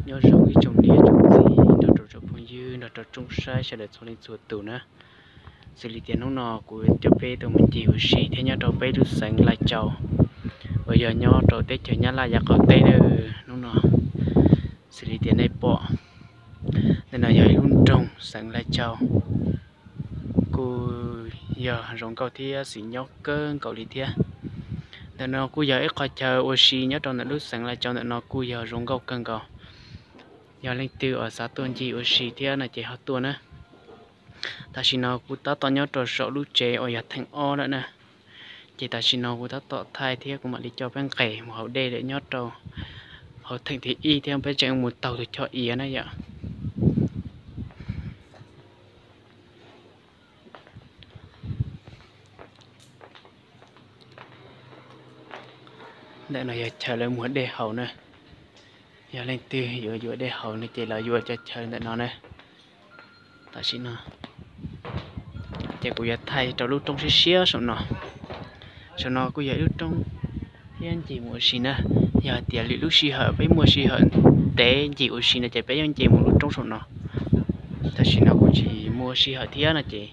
Nyob zoo ib tsoom niam tsoom txiv nrog rau tsoom phooj ywg nrog rau tsoom saib sawv daws txhua leej txhua tus na. Xws li tias hnub no kuv coj peb tuaj mus ncig ua si thiab nyob rau peb lub xeev Lais Tsau uas yog nyob rau teb chaws Nyab Laj yav qaum teb na. Hnub no xws li tias nej pom ntawm no yog ib lub nroog xeev Lais Tsau, kuj yog zoo nkauj thiab xis nyob kawg nkaus li thiab. Ntawm no kuj yog ib qhov chaw ua si nyob rau ntawm lub xeev Lais Tsau ntawm no kuj yog zoo nkauj kawg nkaus. Yog leej twg uas xav tuaj ncig ua si thiab no ces ho tuaj na. Tam sim no kuv tab tom nyob rau saum lub tsev uas yog theem ob lawm na. Ces tam sim no kuv tab tom thaij thiab kuv mam li coj peb nqes mus hauv dej lawm nyob rau hauv theem thib ib thiab peb tseem mus taug tus choj iav na yom. Ntawm no yog chaw lawv muag dej haus na. Yog leej twg yuav yuav dej haus no ces los yuav cov chaw ntawm no na. Tam sim no ces kuv yuav thaij rau lub roob siab siab saum no. Saum no kuj yog ib lub roob thiab ncig mus ua si na. Yog hais tias lwm lub sij hawm peb muaj sij hawm ntev ncig ua si no ces peb yeej nce mus lub roob saum no. Tam sim no kuv tsis muaj sij hawm thiab no ces,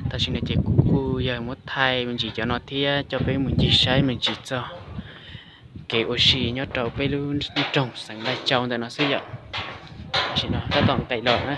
tam sim no ces kuv kuj yog muab thaij me ntsis cov no thiab coj peb mus ncig saib me ntsis txog kev ua si nyob rau peb lub nroog xeev Lais Tsau ntawm no xwb yom. Tam sim no tab tom nqes los na.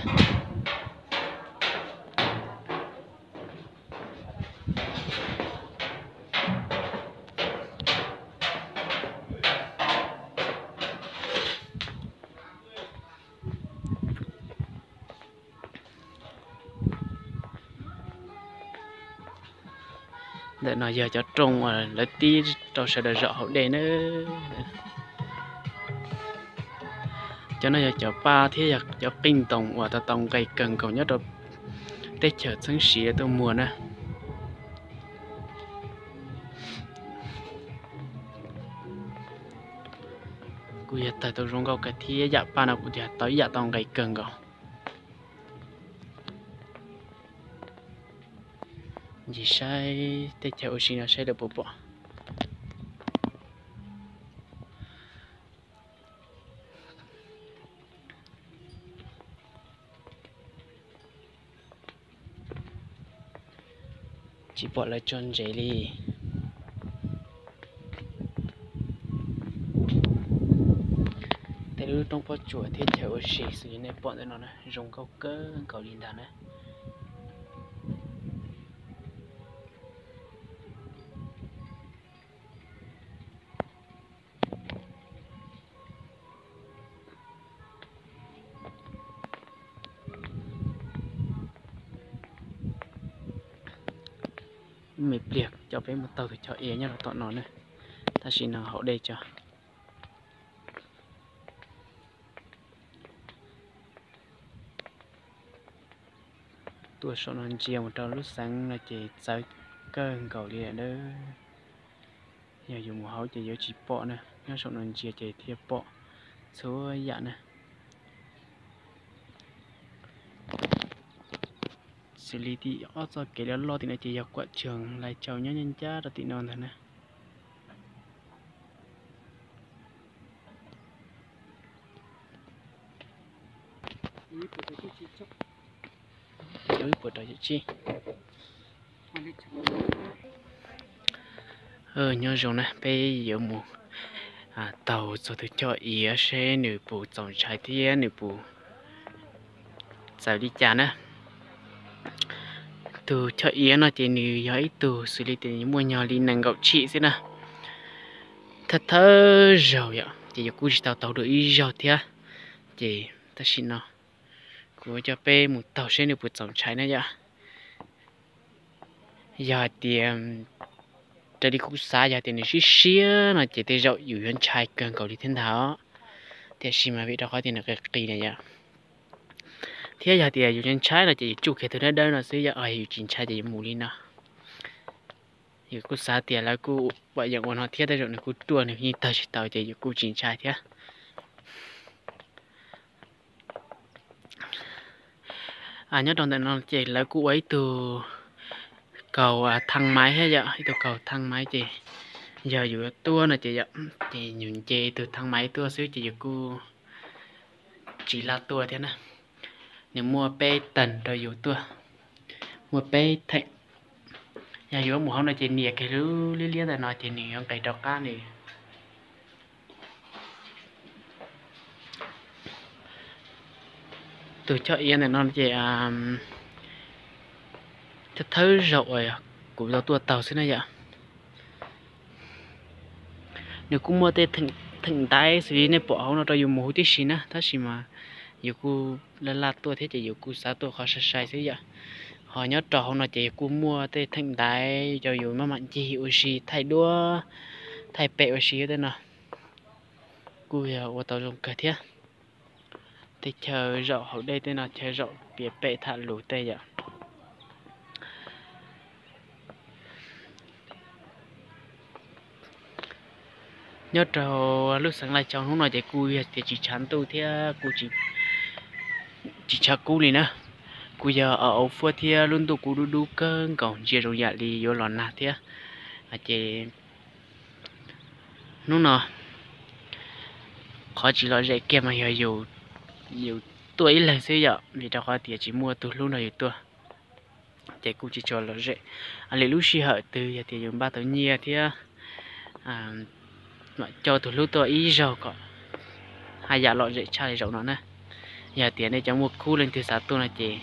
Ntawm no yog cov rooj uas lawv tib rau sawv daws zaum hauv dej na. Cov no yog cov paj thiab yog cov qij ntoos uas tau tau nqe kawg nkaus nyob rau teb chaws txheeb siv tuaj muag na. Kuj yog tawg tau zoo nkauj kawg thiab, yam paj no kuv tias tau ib yam tau nqe kawg nkaus. Ncig saib teb chaws ua si no saib lawv puas pom. Tsis pom lawv tso ntsev li. Tej lub roob pob tsuas thiab chaw ua si xws li nej pom ntawm no na zoo nkauj kawg nkaus li ntag na. Me pliag coj peb mus taug tus choj iav nyob rau tom no na. Tam sim no hauv dej tso. Tuaj saum no ntsia mus rau lub xeev no ces txawv kawg nkaus li lawm. Yog yus mus hauv ces yuav tsis pom na, nyob saum no ntsia ces thiaj pom txhua yam na. Xws li tim ob txoj kev loj loj tim no ces yog quảng trường Lai Châu nyob ncaj ncaj rau tim no ntag na. Nyob zoo na, peb yuav mus taug txog tus choj iav seb nws puas txaus ntshai thiab nws puas txawv li cas na. Tus choj iav no ces nws yog ib tug xws li tias muaj nyog li nees nkaum tshim xwb na. Thawj thawj zaug yom, ces yus kuj tsis tau taug dua ib zaug thiab. Ces tam sim no kuv coj peb mus taug seb nws puas txaus ntshai na yom. Yog hais tias raws li kuv xav, yog tias nws siab siab no ces tej zaum yus yuav ntshai kawg nkaus li thiab ntag os. Tiam sis mas vim rau qhov tias nws qis qis na yom. Thiab yog tias yus ntshai no ces yus tsuj kiag tus dawb dawb no xwb, yog yus tsis ntshai ces yus mus li no. Yus kuj xav tias lawv kuj pom yeem ua no thiab, tej zaum nws kuj ruaj nws yeej tawg tsis tau ces yus kuj tsis ntshai thiab. Nyob rau ntawm no ces lawv kuj ua ib tug kaus thang maiv thiab yom, ib tug kaus thang maiv ces yog yus tuaj no ces yom, ces yus nce ib tug thang maiv tuaj xwb ces yus kuj tsis laj tuaj thiab na. Nws muaj peb tag rau yus tuaj, muaj peb theem. Yog yus mus hauv no ces nias kiag lub liab liab ntawm no ces nws yuav nqis rov qab nws. Tus choj iab ntawm no ces thawb zaum kuv tau tuaj taug xwb na yom. Nws kuj muaj tej theem ntaiv xws li nej pom hauv no rau yus mus huv tib si na, tab sis mas yus kuj laj laj tuaj thiab ces yus kuj xav tuaj qhov sai sai xwb yom. Ho nyob rau hauv no ces yus kuj muaj tej theem ntaiv rau yus maj mam ncig ua si, thaij duab, thaij pem ua si tej no, kuj yog ua tau zoo kawg thiab. Tej chaw zaum hauv dej tej no chaw zaum piav pem tham lus tej yom. Nyob rau lub xeev Laj Cau hnub no ces kuj yog tias tsis tshav ntuj thiab kuj tsis tshav kub li na. Kuj yog au fuab thiab lub ntuj kuj dub dub kawg nkaus, ntsia zoo yam li yuav los nag thiab. Ces hnub no qhov tsis lom zem kiag mas yog yus tuaj ib leeg xwb yom, vim rau qhov tias tsis muaj tus hlub nrog yus tuaj. Ces kuj tsis tshua lom zem. Lwm lub sij hawm twg yog tias yus npaj tau nyiaj thiab mam coj tus hlub tuaj ib zaug kom haj yam lom zem tshaj li zaum no na. Yog tias nej cov muaj khub leej twg xav tuaj no ces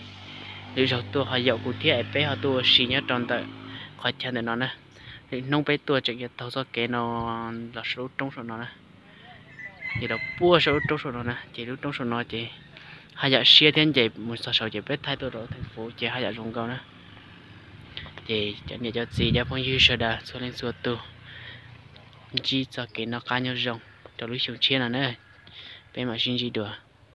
lwm zaug tuaj ho yaum kuv thiab es peb ho tuaj ua si nyob rau ntawm qhov chaw ntawm no na. Lwm hnub peb tuaj tseem yuav taug txoj kev no los saum lub roob saum no na. Ces los puag saum lub roob saum no na, ces lub roob saum no ces haj yam siab thiab nce mus txog saud ces peb thaij tuaj rau theem fuv ces haj yam zoo nkauj na. Ces cov niam cov txiv cov phooj ywg sawv daws txhua leej txhua tus, ntsib txoj kev noj qab nyob zoo rau lub xyoo tshiab no na. Peb mam sib ntsib dua.